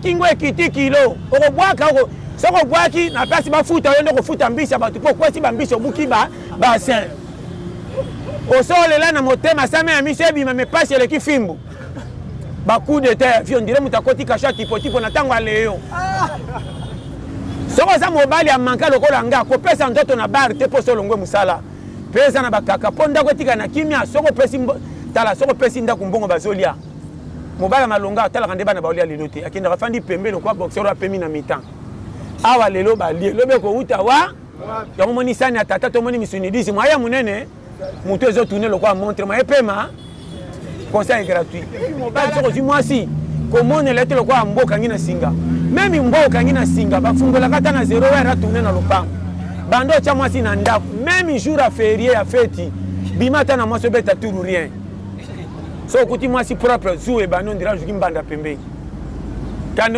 Kingo ekiti kilo okobwaka oko soki obwaki na place bafuta yo nde okofuta mbisi ya bato mpo okwesi bambisi obuki ba bassin osolela na motema same ya miso ebima me pasi eleki fimbu ba coup d'etat ya vie ondire moto akoti kasho ya tipotipo na ntango ya leyo soki oza mobali ya manka lokola nga kopesa nzoto na bar te mpo solongwe mosala mpe eza na bakaka mpo ndako etika na kimia soki opesi tala soki opesi ndako mbongo bazolia Mobali ya malonga atalaka nde bana baolia lelo te, akendaka afandi pembe lokola boxeur oyo apemi na mitan. Awa lelo balie, lobi ekowuta wa yango moni sani ya tata tomoni misuni disi mwa ya munene moto ezo tourne lokola montre mwa epema conseil gratuit. Mobali soki ozwi mwasi komonela ete lokola mbwa okangi na singa meme mbwa okangi na singa bafungolaka ata na zero heure atourne na lopango banda otya mwasi na ndako meme jour ya ferie ya feti bima ata na mwasi obeta tour rien. Soki okuti mwasi propre zuwa ebandi ondira azuki mbanda pembeni.